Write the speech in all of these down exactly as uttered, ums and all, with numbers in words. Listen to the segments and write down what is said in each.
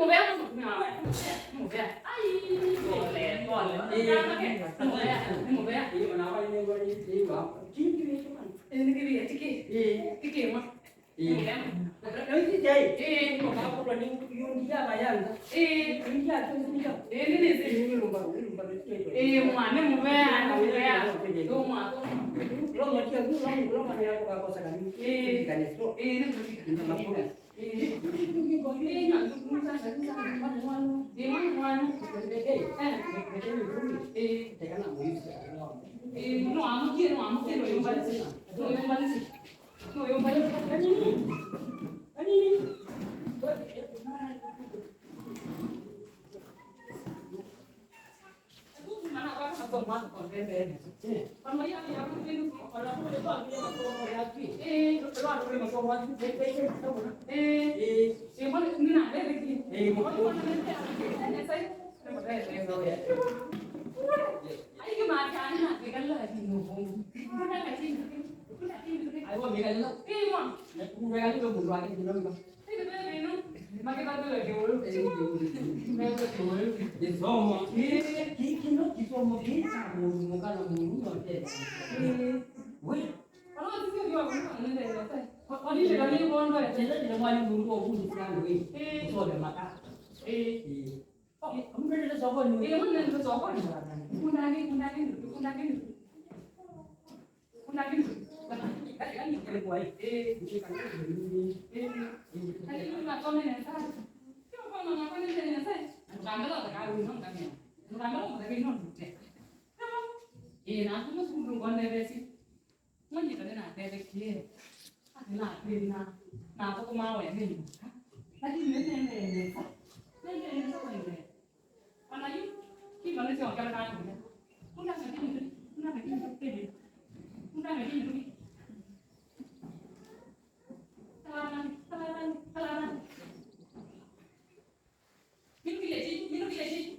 Mũvea mũtumĩa wakwa. Mũvea. Ai, pole, pole. Ĩĩ. Mũvea, mũvea. Ĩĩ, ona kwa nĩ ngori, ĩĩ, wa. Ĩĩ, nĩ kĩvĩa tiki. Ĩĩ. Tiki mwa. Ĩĩ. Mũvea. Na, na hizi jai. Ĩĩ. Kwa kwa ni yundi ya bayanga. Ĩĩ. Yundi ya tunzi ya. Ĩĩ, nĩ nĩ. Ĩĩ, ni lumba, ni lumba. Ĩĩ, mwa, nĩ mũvea, nĩ mũvea. Ĩĩ, mwa. Lo matia, lo, lo, lo, ya kwa kosa kani. Ĩĩ. Kani so. Ĩĩ, nĩ mũvea. Nĩ mũvea. Nĩsomo. Ĩĩ, kĩ-, kĩno kĩsomo kĩ kya mũndũ mũka na mũndũ nyote. Ĩĩ. We. Kĩla kĩla mwalimu mũndũ wa ũkundĩsya andũ, ĩ, ĩĩ, ũsome maka. Ĩĩ. Ĩĩ. Oh, mũndũ nĩ sokoni. Ĩĩ, mũndũ nĩ sokoni. Kundani, kundani, kundani. Kuna kĩndũ. Ĩĩ. Ĩĩ. Lakini unasoma nesa. Sio kwa mama kwa nini nesa? Ndukambela utakawi no ndamia. Ndukambela utakawi no ndute. Ĩĩ, na kuma sukulu ngondethesye. Mwanyitane na ndethekie. Ati na thĩna. Na thũkũma we nĩ nyoka. Lakini nĩ nene nesa. Nene nesa kwa nene. Ana yu, kĩmba nĩsyo kĩla kangũlya. Kunda ngakĩmĩtũki, kunda ngakĩmĩtũki, kunda ngakĩmĩtũki. Talarani, talarani, talarani. Minũkĩlye kĩu, minũkĩlye kĩu.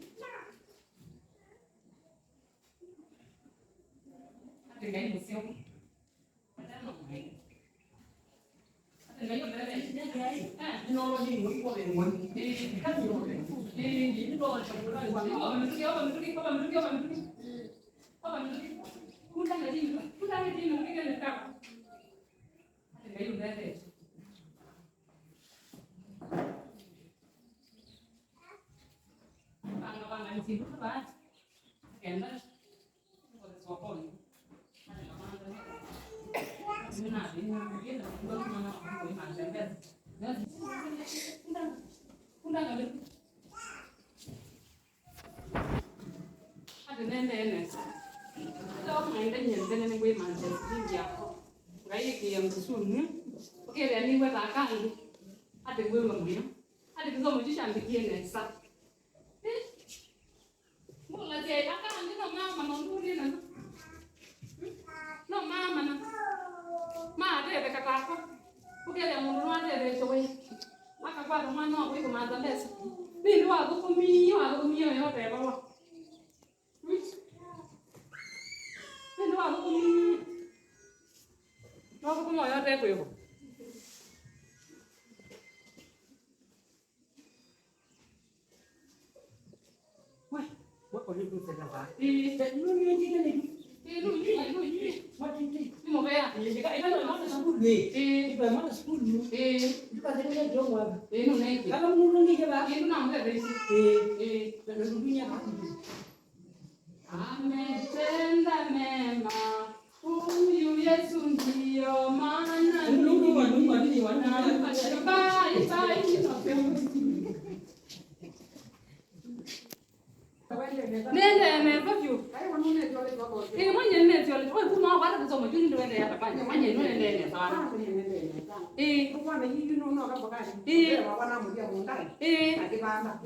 Ati Ngai mũseo. Kenda. Ati nendee nesa. Ata ũmwende nyie nthene nĩngwĩmanthĩa silingi yakwa. Ngaĩkĩĩa mbusuni. Ũkethĩa nĩw'e ta kangĩ. Ati ngwĩw'a mũyo. Ati kĩsomo kyu kyambĩkie nesa. Ĩ? Mũlasya aka angĩ no maamana ũndũ ũndĩ namo. No maamana. Maatetheka takwa. Ũkethĩa mũndũ nwatetheesye we. Akakwata mwana waku ĩkũmantha mbesa. Nĩndĩ wathũkũmie, wathũkũmie ũyotethĩwa. Nĩndĩ wathũkũmie. Wathũkũma ũyote kwĩw'a. We, we, ũlĩtũsela vaa. Ĩĩ. Nũnĩngĩte nĩkĩ? Ĩĩ, nũnyie, nũnyie. Matiti. Nĩ mũvea. Ĩĩ, ĩka, ĩka, ĩka, mwana sukulu, ĩĩ. Ĩĩ. Ĩka, mwana sukulu. Ĩĩ. Ndũkathĩnĩe kĩo mwaka. Ĩĩ, nũnengĩ. Kala mũnũngĩte vaa. Ĩĩ, nũnamũthetheisye. Ĩĩ. Ĩĩ. Na, na, nũndunya vaa. Ametenda mema. Huyu Yesu ndiyo maana mimi nampa sifa. Nende nesa vyũ. Ĩĩ, mwenye nesi ole. Wewe kuma wala kusoma juu ndio endelea hapa. Mwenye ndio endelea nesa. Ĩĩ. Ĩĩ. Ĩĩ.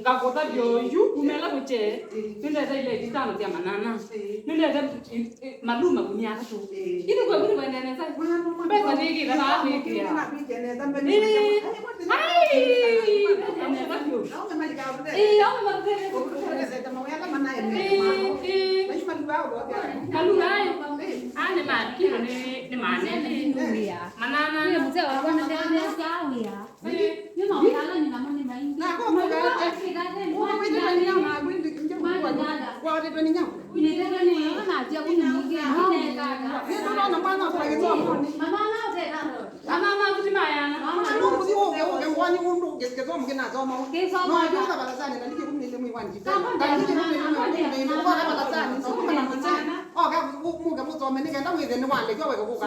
Ngakũtavya oyu, umela kũkye. Ĩĩ. Nĩndete ileti itano sya manana. Ĩĩ. Nĩndete, ĩ, ĩ, maluma kũnia atatũ. Ĩĩ. Ĩndĩ kwĩ kũni kwendee nesa. Mbesa nĩkĩte vaa nĩkĩa. Ĩĩ. Ai! Nesa vyũ. Ĩĩ, aume matũtethete. Ĩĩ, ĩĩ. Maluma ayo. Aa nĩ ma kilo nĩ, nĩ manene. Manana. Ĩĩ. Nĩ maũtala nĩ namo nĩ Nako mũka, ũka wĩtĩtwe nĩ nyau naku, ĩndĩ ingĩ kũkua, watĩtwe nĩ nyau. Nĩtũtona mwana ũkwa kĩsomoni. Mama maku ti mayana. Mama nũkũthi ũke, ũke ngwani ũndũ kĩsomo kĩnasoma. Kĩsomo. No, yu ũka balasani, ndaliki kumi na ilĩ mwei wa njita. Ndaliki kumi na ilĩ mwei wa njita. Ũka balasani, sukuma na mũtĩ. Oka, mũke mũsome, nĩ kenda wĩthe nĩ wandĩkwa weke kũka.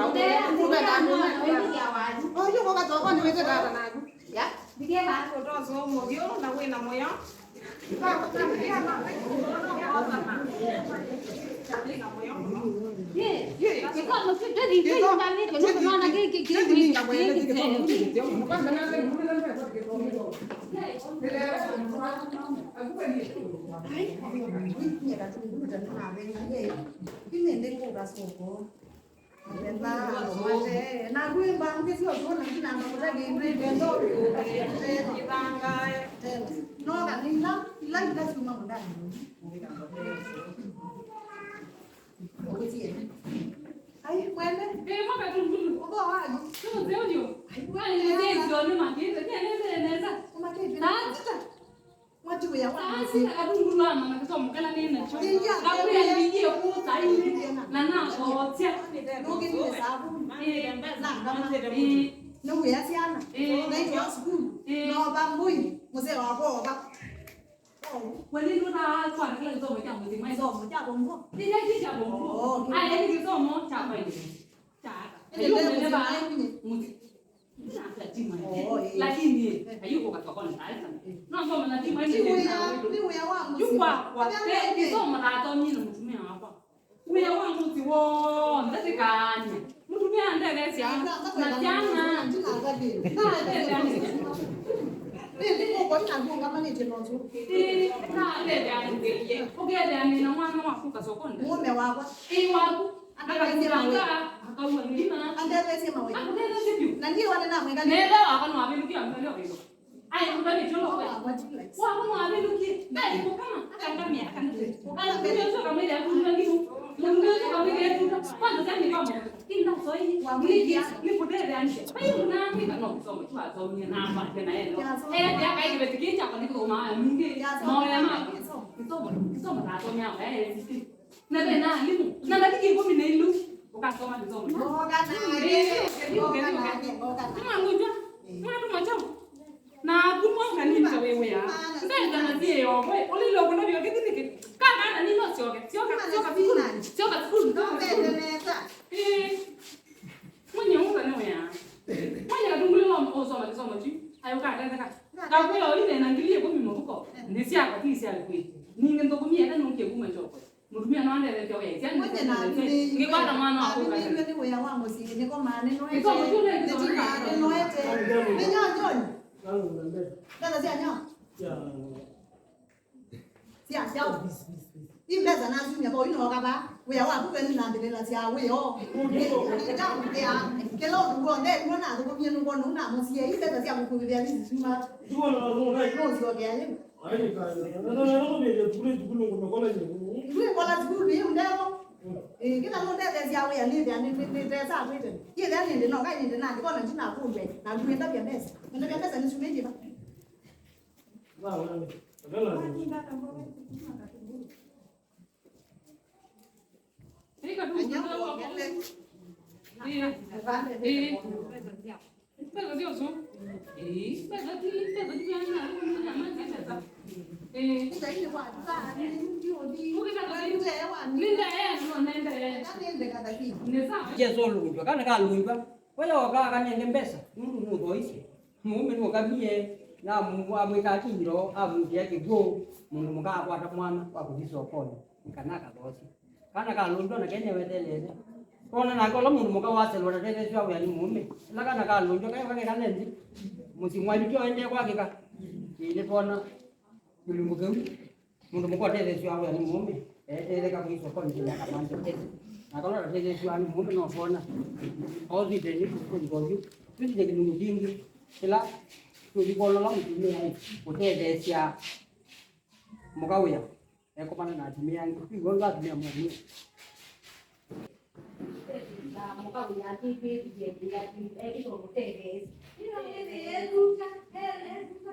Ũbenda andũ. Oyu ũka sokoni wĩte tata naku. Ya? Ndikĩva. Ũtoso mũthyũ na wĩna mũyo. Naku ĩmba ngũmate, naku ĩmba ngĩsĩ ũtũona nginamba kũte kĩndũ ĩkenda ũkũte ĩvangae. No kanĩ ila, ila ila syuma mũndani. Ũkũtie. Ai, mwene. Ĩĩ, mwaka tungulu. Ũko wapi? Tuze ũlio. Ai, mwene. Ai, ndio ni makete. Ni ndio nesa. Umakete. Tata. Mwati wĩa wa mũsyĩ. Sasa katungulu ama na kĩsomo kala nĩ nakyo. Nĩngĩa. Kakwĩa nĩngĩe kũũ saini na nakootya. Nũkĩnile sabu. Ĩĩ. Na ngama. Ĩĩ. Nĩ wĩa syana. Ĩĩ. Na itwa sukulu. Ĩĩ. Na ũvambũi. Mũsee wakwa oka. Kweli nũta kwana kĩla kĩsomo kya mũsyĩ mwa. Kĩsomo kya bombo. Nĩ kya kya bombo. Oh, okay. Aya nĩ kĩsomo kya kwaile. Kya aka. Ĩĩ, ndio mũsyĩ. Lakini, eh, ayuko katika kona taarifa. No, ngoma na timu ile. Ni wĩa, ni wĩa wa mũsyĩ. Yukwa kwa. Ndio, ndio. Kisomo na tomina mtumia wakwa. Wĩa wa mũsyĩ w'onthe tĩkaany'a. Mũtumia andetheesya. Na syana. Ĩĩ, natetheanĩthĩie. Ũketheanĩ na mwana waku kasokoni. Mũũme wakwa. Ĩĩ, waku. Akakuanga, akaua mĩlima. Andetheesye mawĩa. Akutetheesye vyũ. Na ndiye wane namwĩkalile. Nenda wakwa no avindukia mwana wa wĩlo. Ai, kuka ni cholo kwa. Wakwa no avindukie. Ai, kukama, akangamia, akangamia. Kukana mbele. Ndio soka mwili ya kunywa ngimu. Ndio soka mwili ya kunywa. Kwanza sasa ni kama. Kinda soi. Wa mwili. Ni kutetheanĩsya. Ai, unaandika no kusoma tu asomie na hapa tena yeye. Eh, ya kai kibeti kicha kwa niko maana mingi. Maoya ma. Kisomo, kisomo na asomia hapa eh. Na ve na alimũ. Na ndatĩka ĩkũmi na ilĩ ũkasoma kĩsomo. Ĩĩ, ũkethĩ, ũkethĩ, ũkethĩ. Nĩmangũnjwa. Mwana tu machao. Na kuma ũkanĩta wĩ wĩa. Ndenda na thiĩ yokwe. Ũlĩle ũkũna vyo kĩthĩnĩkĩ. Kana na nino syoke. Syoka, syoka sukulu. Syoka sukulu. Ĩĩ. Mwenye ũka nĩ wĩa. Mwenye katungule wa ũsoma kĩsomo kyu. Ayũka atetheka. Kakwĩa ũine na ngili ĩkũmi mũvuko. Nĩ syakwa ti sya kwĩ. Ningĩ nthũkũmie ene nũkie kuma kyokwe. Mũtumia no andethete wĩa. Mwenye na athimĩirwe, ngikwata mwana wa kũka. Athimĩirwe nĩ wĩa wa mũsyĩ, nĩko maanĩnũete. Nĩtũmũtũle nĩtũmũtũle. Nĩnyoa John. Mbesa sya nyoa. Sya nyaũ. Ĩ mbesa nasumya vau inoka va. Wĩa waku we nĩnambĩlĩlasya wĩoo. Ũkĩta ũkĩa. Kĩla ũndũ w'onthe nĩw'o nathũkũmie nũkwona ũnamũsie. Ĩ mbesa sya kũkũĩvĩa nĩsisuma. Nũsyokea yĩu. Ndwĩkola sukulu ĩu ndevo. Ĩĩ, kĩla nũndetheesya wĩa nĩthĩa nĩ- nĩ- nĩtesa kwĩte. Yĩthĩa nĩndĩ noka nĩndĩ nandĩkona ndinakũlwe. Naku wĩndavya mbesa. Wĩndavya mbesa nĩsumĩtye va? Ĩĩ, katungulu. Ĩĩ. Ĩĩ. Mbesa syosu. Ĩĩ, mbesa ti, mbesa ti vyana, nyama ti mbesa. Ĩĩ. Nĩ ndee, no nende. Nĩ sawa. Jesu olũngw'a, kana kalũngw'a. We yoka akanenge mbesa, nũndũ nũthoisye. Mũũme nũkamie, na amwĩka akindĩlo, amũkĩa kĩkw'ũ, mũndũ mũka akwata mwana wa kũthi sokonĩ, nĩ kana akathoosye. Kana kalũngw'a na kenye wetelete. Kona nake ũla mũndũ mũka waselwa na tetheesya wĩa nĩ mũũme. Ĩla kana kalũngw'a kaĩ kakekale nthĩ. Mũsyĩ mwaitũ tyo endee kwakĩka. Ĩĩ nĩtwona kĩlungu kĩu. Mũndũ mũka ũtetheesya wĩa nĩ mũũme. Etetheka kũi sokonĩ kĩnya kamanja kete. Na kala ũtatetheesya nĩ mũũme no twona. Othite nĩ kũkũlika ũthyũ. Twĩsĩte kĩlungu kĩngĩ. Kĩla tũthi kwona ũla mũtumĩa ũtetheesya mũka wĩa. Ekomana na atumĩa angĩ. Kwĩw'a ũndũ atumĩa mũtumĩa. Na mũka wĩa atĩtwĩthie wĩa ekĩtwa mũtetheesya. Ĩno nĩ ĩtuta, ĩno nĩ ĩtuta.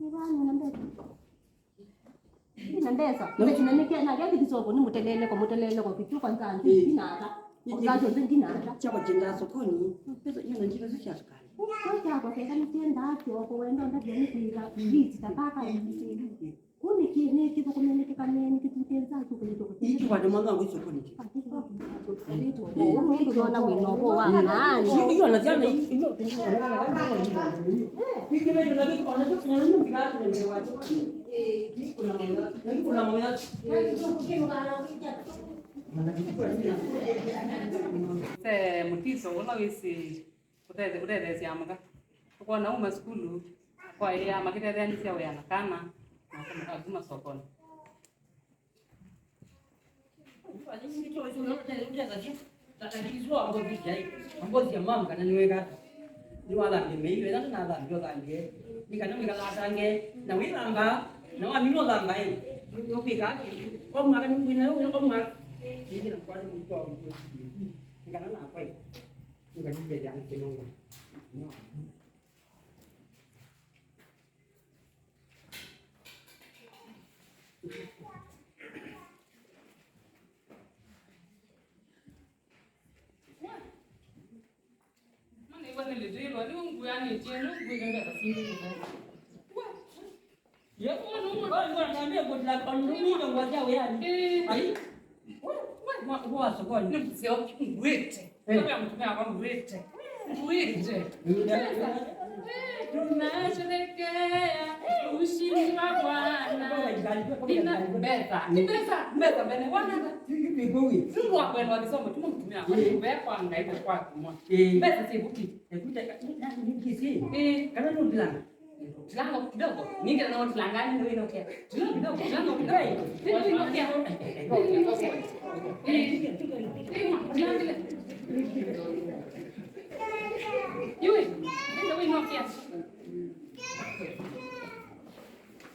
Nĩ vaa nĩna mbesa. Nĩna mbesa. Na nĩkĩa, nakĩa kĩthi soko, nĩ mũteleleko, mũteleleko, kĩkyũka nzanzi, ndinata. Nzanzi, ndinata. Chako chenda sokoni, pesa, hiyo ndio pesa ya sukari. Kwa chako, sasa nĩkyendaa kyoko, wendo, ndakia nĩkwĩka, viti, tabaka, Kũnĩ kĩ-, nĩ kĩthũkũme, nĩ kĩkame, nĩ kĩtutĩnza, kĩkũlĩtwe kũtĩ. Ĩĩ, kĩkwate mwana wa kwĩsĩ kũnĩ kĩ? Ũndũ nona wĩna ũvoo wa kana. Iyo na syana i-, iyo. Se mũtiso ũla wĩsĩ Kũtete-, kũtetheesya amũka. Tũkwona uma sukulu, kwaĩa makĩtetheanĩsya wĩa na kana, na kũmũka kuma sokonĩ. Ngothi ya mama kana nĩweka ata? Nĩwathambia mĩio, ĩla ndĩnathambia ũthambie. Nĩ kana wĩkalatange, na wĩthamba, na wamina ũthamba ĩ. Nũkwĩka atĩ, kwa mwaka nĩkwĩna, kwa mwaka. Nĩngĩ na kwa nĩkwĩka. Nĩ kana nakwa ĩ. Ai. Wa, wa sokoni. Nĩ mũseo ngwĩte. Eh. Ndio ya mũtumia wakwa ngwĩte. Wĩte. Pesa. Eh, tunasherehekea ushindi wa Bwana. Nina mbesa. Ni mbesa, mbesa, mbele. Wana. Nũndũ wa kwenda kĩsomo, tuma mũtumĩa. Eh. Kwa Ngai na kwa kumwa. Eh. Mbesa si buki. Ekuta, na, ningisi. Eh. Kana nũndilanga. Tilanga kidogo. Ningira na tilanga ni ndio inokea. Tilanga kidogo, tilanga kidogo. Ndio inokea. Ndio inokea. Eh, tilanga. Yui, ndio inokea.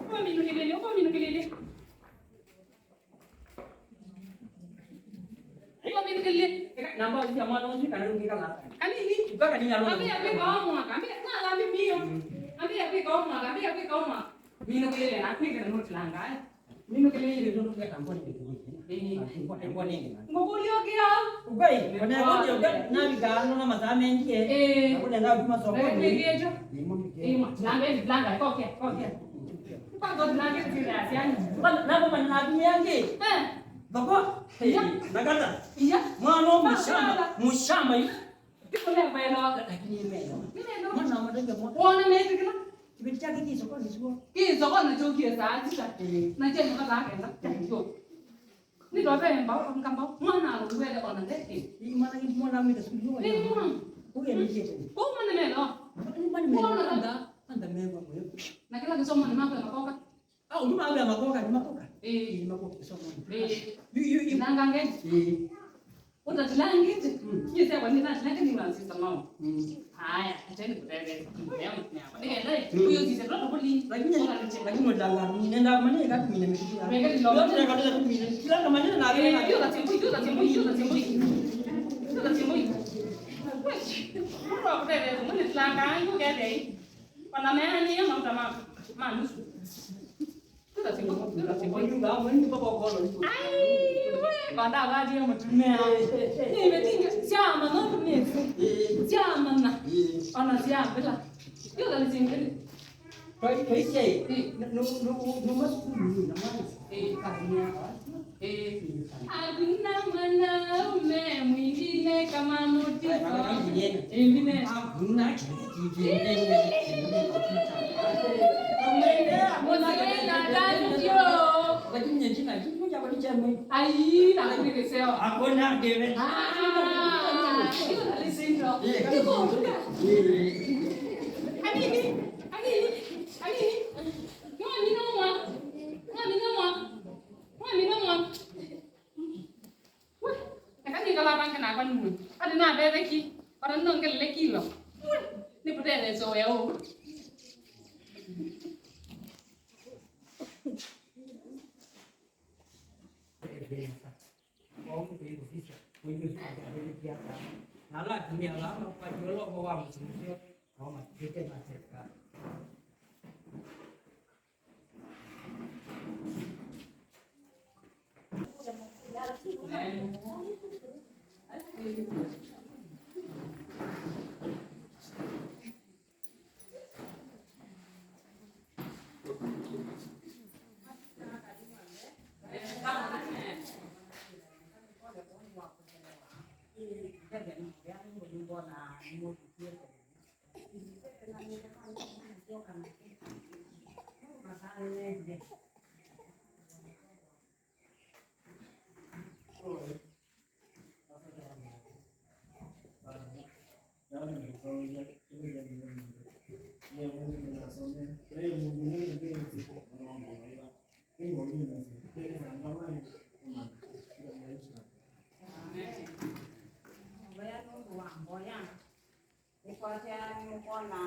Kwa minu kilele, kwa minu kilele. Ĩko mĩnũkĩlye. Eka, namba ũsisya mwana ũsu kana nũngĩka last time. Kanini. Mpaka ni nyalo. Ambia kwĩka o mwaka. Ambia, na, na, mimi hiyo. Ambia kwĩka o mwaka. Ambia kwĩka o mwaka. Mĩnũkĩlye na kwĩka na nũtilanga, eh. Mĩnũkĩlye ile ndio ndio tamboni ndio. Eh. Tamboni ndio. Ngokulia kia. Ugai, ona ngoja ugai na vigano na masaa mengi, eh. Eh. Na kuna ndio kuma sokoni. Ndio. Ni mwa. Eh, mwa. Langa, langa, kokia, kokia. Kwanza tunake zile asiani. Bana, nako maneno atumia yangi. Eh. Bako. Iya. Nakata. Iya. Mwana wa mushamba, mushamba yu. Kiko leo meno. Lakini meno. Meno. Mwana wa madenge mwa. Wona nete kila. Kibeti chake kisoko nisuo. Kisoko na chokie saa tisa. Eh. Na chenu kaka akenda. Ndio. Nĩ twavemba, ngamba, mwana alũwele ona ndeke. Ĩ, mwana, ĩ, mwana amĩte sukulu. Nĩ mwana. Ũye nĩ kĩete. Kwa mwana meno. Mwana meno. Mwana kanda. Kanda mego mwe. Na kila kisomo ni mambo ya makoka. Ah, ũndũ mambo ya makoka, ni makoka. Eh. Ni makoka kisomo. Eh. Yu, yu, yu. Nanga nge. Eh. Ũtatilangĩte. Mm. Nyie sya kwa nĩ tatilangĩte ni wa sister mao. Mm. Aya, ateni kutele. Ndio mnyama. Ndio ndio. Huyo sisi ndio kuli. Lakini, lakini ndala, nenda mani ka tumine mishiki. Yote na katoza tumine. Kila kama nenda na. Eh, hiyo katimbo, hiyo katimbo, hiyo katimbo. Hiyo katimbo. Kwa kutele, mwenye tilanga, hiyo kete. Wana mea ni ya mauta ma, ma nusu. Ai, we, vandavatie mũtumĩa. Nĩvetinga, syamana nĩsĩ. Syamana. Ona syambĩla. Yu kalĩsingĩlĩ. Kai, kai, kai. Mm. No, no, no, no, masukulu, na mwana. Eh. Kanyama. Eh. Hakuna mwanaume mwingine kama Mutito. Ingine. Hakuna kingine. Mwanaume na thank you. Lakini nyingine, kitu cha kwa chama. Ai, na kile seo. Hakuna debe. Ah, hiyo ndio sindo. Eh. Tuko. Eh. Anini? Anini? Anini? Nĩwaminomwa. Nĩwaminomwa. Nĩwaminomwa. We, eka nĩkala vange nakwa nue. Ati navetheki. Ona nongelele kilo. We, nĩkũtetheesya ũya ũũ. Na ala atumĩa ala makwatĩwe ũla ũvoo wa mũsyĩ mũseo, nao matikĩte mateka. Amen. Mboya nũndũ wa mboya. Nĩkwatya nĩũkwona,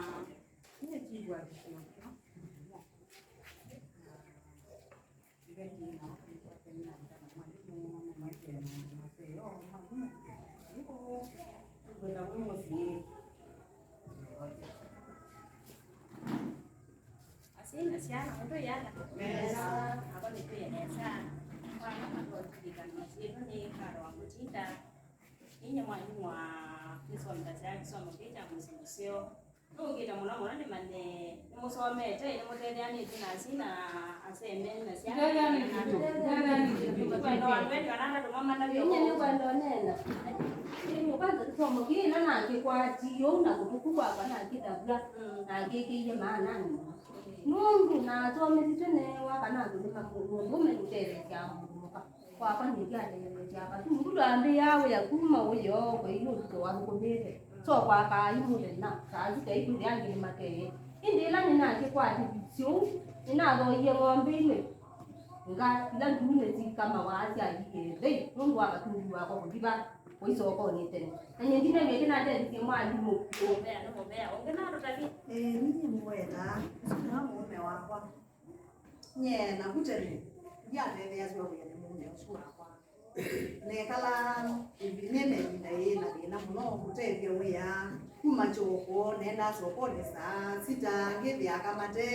nĩkwĩw'a kĩsio kĩu. Nĩkwatya nĩkwatya mwalimũ, na maithe na maseo, mwalimũ. Nĩkũ, nĩkwenda wĩ mũsyĩ. Asyai na syana, mũtwĩe ata? Nesa. Ava nĩtwĩe nesa. Mwana matũlikanwa syĩtwa nĩ Karo wa Mũtinda. Ninyie mwalimũ wa kĩsomethasya kĩsomo kĩĩ kya mũsyĩ mũseo. Nũngĩte mũno mũno nĩmanye nĩmũsomete, nĩmũtetheanĩtye na asyai na aseme na syana. Tũtetheanĩtye vyũ, tũtetheanĩtye vyũ. Nĩkwenda andũ elĩ kana atatũ mamanya vyũ. Ĩĩ, nĩkwenda ũneena. Ĩĩ, kwanza kĩsomo kĩĩ na nakĩkwatie ũu na kũtũku kwakwa nakĩtavw'a, mm, nakĩkĩie maananĩ mũno. Nũndũ nasomethitw'e neewa kana kũthima mũndũ ũmwe nĩũtetheesya mũndũ mũka. Kwakwa nĩndyatetheesya aka. Nũndũ twambĩĩaa wĩa kuma ũyoo kwĩ ĩũlũ tũwathũkũmĩte. So kwakaa yu mũthenya, saa sita ikwĩthĩa angĩ nĩmakee. Ĩndĩ ĩla nĩnakĩkwatĩthisye ũu, nĩnathooie ng'ombe imwe. Nga ila ndune sikamawa sya iĩ thei, nũndũ wa katungi wakwa kũthi va, kũi sokonĩ tene. Na nyie ndinew'e kĩnatethĩsye mwalimũ. Nĩ mũvea, nĩ mũvea. Ũngĩ na tũtavye. Ĩĩ, ninyie ngwenda. Ũsu nĩwe mũũme wakwa. Nyie naku tene, ndyatetheeasw'a wĩa nĩ mũũme ũsu wakwa. Nekalaa ĩvinĩ na ĩvinda yĩ na thĩna mũno kũtethya wĩa. Kuma kyoko, neendaa sokonĩ saa sita, ngĩthĩa kamate,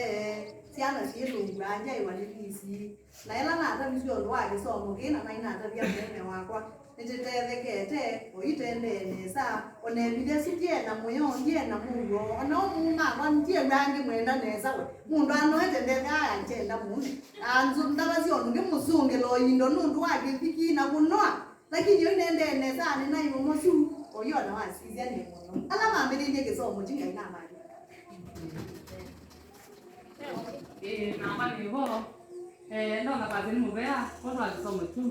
syana syĩlũngw'a, ngyaĩwa nĩ visi. Na ĩla natavisye ũndũ wa kĩsomo kĩĩ, na naĩ natavya mũũme wakwa, nĩtĩtethekete, o itendee nesa, o na ĩvinda ĩsu ndyĩ na mũyo, ndyĩ na mũuo, o na ũmũũ makwa ndyĩw'aa ngĩmwenda nesa we. Mũndũ anoete ndethaa akyenda mũũme. Anzu ndavasya ũndũ ngĩmũsũngĩla o indo nũndũ wa kĩthiki na kũnoa. Lakini yu nendee nesa, nĩnaĩ mũmo syu, o yu ona wasisya nĩ mũno. Ala mambĩlĩlye kĩsomo kyu Ngai namalika. Ĩĩ, nakwa nĩ vo. Eh, ndona kwasya nĩ mũvea, kwa twa kĩsomo kyu,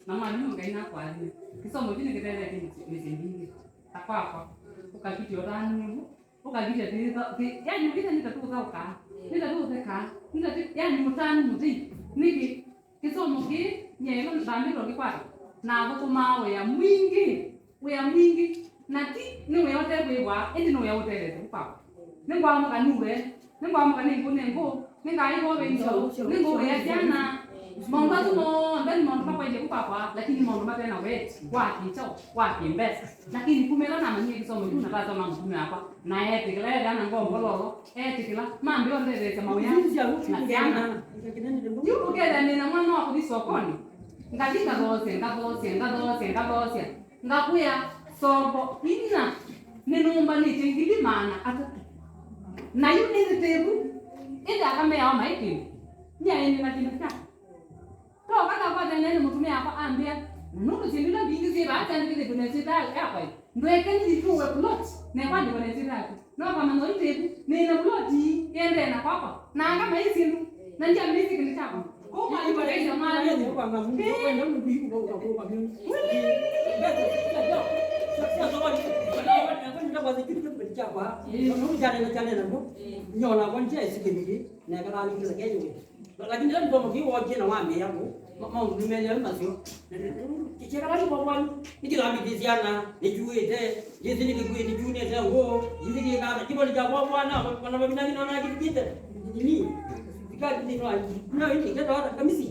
na mwalimũ Ngai nakwathime. Kĩsomo kyu nĩkĩtethetie mĩsyĩ, mĩsyĩ mingĩ. Ta kwakwa, ũkakitya ũtanu ũu, ũkakitya tĩtha, tĩ, yani ũkitya nĩ ta tũthaũkaa, nĩ ta tũthekaa, nĩ ta tĩ, yani ũtanu mũthei. Nĩkĩ? Kĩsomo kĩĩ, nyie ĩla ndambĩtwe ngĩkwata, nathũkũmaa wĩa mwingĩ, wĩa mwingĩ, na ti nĩ wĩa ũtekwĩw'aa, ĩndĩ nĩ wĩa ũtetheesya kwakwa. Nĩngwamũka nue, nĩngwamũka nĩ ngũ, nĩ ngũ, nĩngaĩva ũvĩnzyo, nĩngũvĩa syana. Maũndũ asu monthe nĩ maũndũ makwaĩlye kwakwa, lakini maũndũ mate na weti wa kĩkyaũ, wa kĩmbesa. Lakini kuma ĩla namanyie kĩsomo kyu na ndasoma mũtumĩa wakwa, na eetĩkĩla, ethĩa na ngoo mbololo, eetĩkĩla, mambĩa ũndetheesya mawĩa na syana. Yu ũkethĩa nĩ na mwana wa kũthi sokonĩ, ngathi ngathoosya, ngathoosya, ngathoosya, ngathoosya, ngakwĩa, soko inya nĩnũmbanĩtye ngili maana atatũ. Na yu nĩ nzĩtĩvu, ĩndĩ aka meawa maĩ kĩndũ. Nyaĩnĩ na kĩndũ kya Tooka ndakwatene nĩ mũtumĩa wakwa ambĩa, na nũndũ syĩndũ ila mbingĩ syĩ vaa kyandĩkĩthĩtw'e na ĩsyĩtwa yakwa ĩ, ndweke nĩthi tũwe plot, na ĩkwandĩkwa na ĩsyĩtwa yaku. No kamanya ũitĩku, nĩ na plot ii, ĩendee na kwakwa, na anga maĩ syĩndũ, na ndyamĩĩsĩ kĩndũ kyakwa. Kwoou mwalimu kaisya mwalimũ. Lakini ĩla nĩthomo kĩu wookie na wambĩĩa kũ, ma-, maũndũ nĩmeelewe maseo. Kĩkala nĩ kwa kwani, nĩkĩthambĩtie syana, nĩkyuĩte, kĩsĩ nĩkĩkuĩte kyunĩte ngũũ, kĩsĩ kĩkana, kĩvoli kya kwa bwana, wana vavina kĩnona kĩtikĩte. Nini? Sikati nĩ no, no, nĩ kĩtwa kamisi.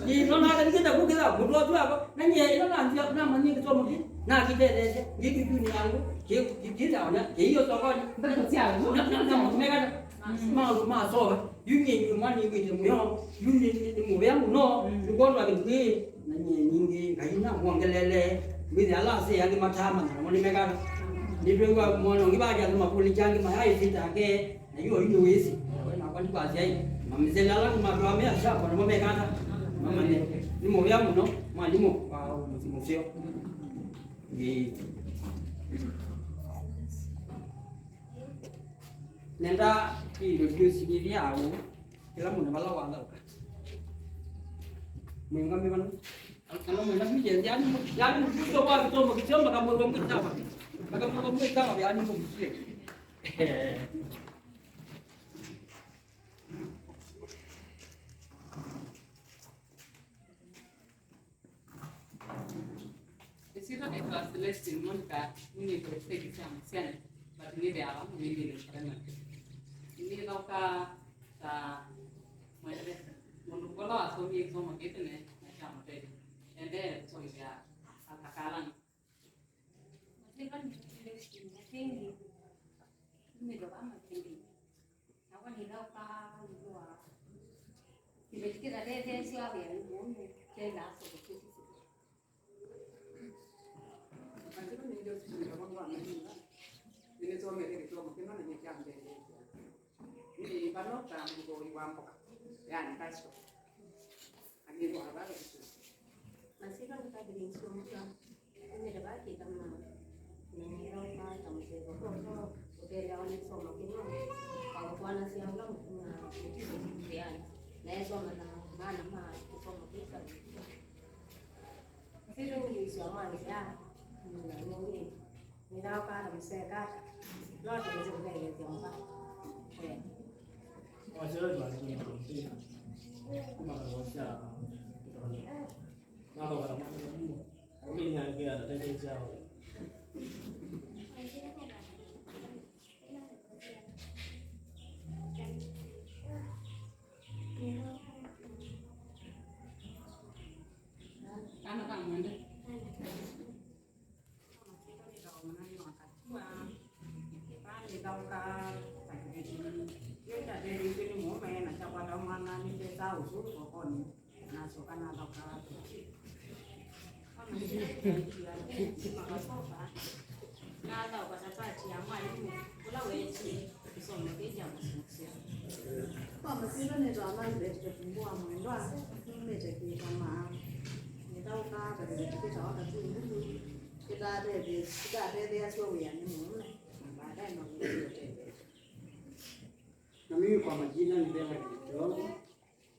Nĩ no na kĩtikĩte kũkĩtha, mũndũ wa twako, na nyie, ĩla na nzia, na manyie kĩsomo kĩ, na kĩtetheesya, ngĩkĩkyunĩ yangu, kĩ, kĩ, kĩthaona, kĩiyo sokoni. Ndeto sya Na, na, na, mekata. Maũndũ ma soa, yu nyie mwana nĩw'ĩte mũyo, yu nĩ, nĩ, nĩ mũvea mũno, nĩkwondwa kĩndũ kĩĩ, na nyie ningĩ Ngai namwongelele, wĩthĩa ala asee angĩ matamanya, namo nĩmekana. Nĩtwĩw'a mwana ũngĩ vaja andũ makũlĩkya angĩ maya ĩsĩ take, na yu oyu nĩwĩsĩ, we nakwa ndikwasya ĩ, mamĩsele ala matwaa me asyakwa namo mekana, mamanye, nĩ mũvea mũno, mwalimũ wa mũsyĩ mũseo. Ĩĩ. Nenda introduce nĩthĩa au, kĩla mũndũ vala wathaũka. Mwĩngame vano. Kana mwenda kuja, yani, yani, mtu kwa kitombo, kitombo kama mtu mtawa. Kama mtu mtawa, yani, mtu. Ĩsyĩtwa nĩtawa Celestine Monica, nĩ President sya Mũsyani, but nĩthĩawa Mũmĩndĩnĩ Karema. Nĩthaũkaa ta mwene mũndũ ũla wasomie kĩsomo kĩĩ tene na kyamũtethya. Endee kũsomethya akalani. Masyĩtwa nĩ Celestine Mũtĩngĩ, nyumĩte vaa Makĩndĩ. Nakwa nĩthaũkaa nũndũ wa kĩveti kĩtatetheesya wĩa nĩ mũũme kyendaa soko kĩsisĩla. Masyĩtwa nĩ Josephine Kavongo wa Malinga. Nĩnĩsomete kĩsomo Kĩno nĩkyo kyambĩlĩte. Nĩ vano ta mũthũi wa mboka, yani, pastor. Agĩthũa vale. Masyĩtwa nĩ Catherine Sumbuka. Nĩmĩte vaa kĩtama na nĩthaũkaa ta mũseo koko ũteleawa nĩ kĩsomo kĩmwe kwa kũtwanasya ũla mũtumĩa ũtiwe nthĩanĩ na esoma na maana ma kĩsomo kĩu. Masyĩtwa nĩ Joyce Mwanzia, na nĩngĩ nĩthaũkaa ta mũseo kaka no tũweze kũteleesya mba. Kwenda. Kana ka mwende. Masyĩtwa nĩtawa Mũnani wa Katua. Nĩthaũkaa ta kĩveti. Kĩu kyatetheetw'e nĩ mũũme na kyakwata mwana nĩkyesaa ũsũu kokonĩ, nasyoka nathaũkaa kĩveti. Kwa masyĩtwa nĩtawa Makasoka, nathaũka ta pati ya mwalimũ ũla weetie kĩsomo kĩĩ kya mũsũsya. Kwa masyĩtwa nĩtawa Margaret Katumbu wa Mwendwa, numĩte Kĩtamaa. Nĩthaũkaa ta kĩveti kĩtawa Katundulu. Kĩtatetheeasya wĩa nĩ mũũme, na baadaye no nĩw'o ũtetheesya. Na mimi kwa majina ni Bernard Kitongo.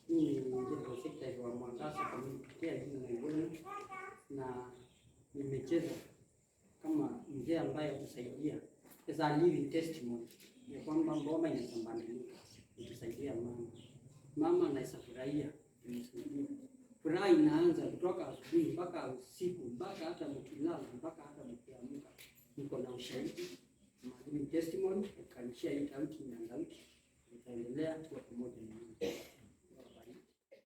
Mimi ni General Secretary wa Mwangaza Community Care Union Naivasha, na nimecheza kama mzee ambaye husaidia, as a living testimony ya kwamba boma inaweza badilika, nitasaidia mama. Mama anaweza furahia, nimsaidie. Furaha inaanza kutoka asubuhi mpaka usiku, mpaka hata mkilala, mpaka hata mkiamka. Niko na ushahidi, living testimony, I can share it out in and out. Nitaendelea kuwa pamoja na nyinyi.